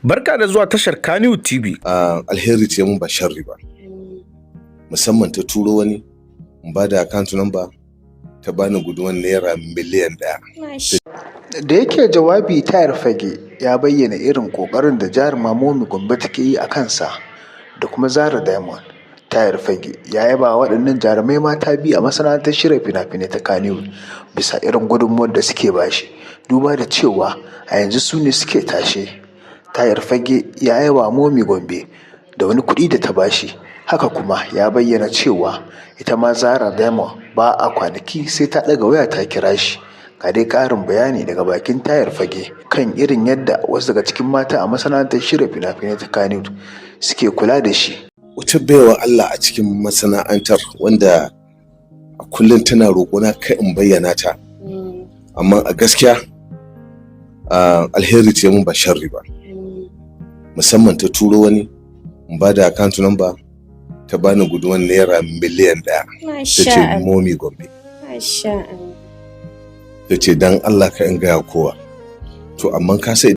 Barka da zuwa tashar Kannywood TV. Alheri ce mun, ba sharri ba. Musamman ta turo wani in ba da account number, ta bani gudunmawar ₦1 miliyan. Da yake jawabi, Tahir Fage ya bayyana irin ƙoƙarin da jaruma Momi Gombe take yi a kansa da kuma Zara Diamond. Tahir Fage ya yaba wa waɗannan jarumai mata biyu a masana'antar shirya fina-finai ta Kannywood bisa irin gudunmawar da suke bashi, duba da cewa a yanzu su ne suke tashe. Tahir Fage ya yaba Momi Gombe da wani kuɗi da ta bashi. Haka kuma ya bayyana cewa ita ma Zara Diamond ba a kwanaki sai ta ɗaga waya ta kira shi. Ga dai ƙarin bayani daga bakin Tahir Fage kan irin yadda wasu daga cikin mata a masana'antar shirya fina-finai ta Kannywood suke kula da shi. Wata baiwa Allah a cikin masana'antar wanda a kullum tana roƙona kai in bayyana ta. Amma a gaskiya, alheri ce mun, ba sharri ba. Musamman ta turo wani in ba da account number, ta bani gudunmawar ₦1 miliyan. Ta ce Momi Gombe. Masha Allah. Ta ce dan Allah ka in gaya kowa. To amma ka sai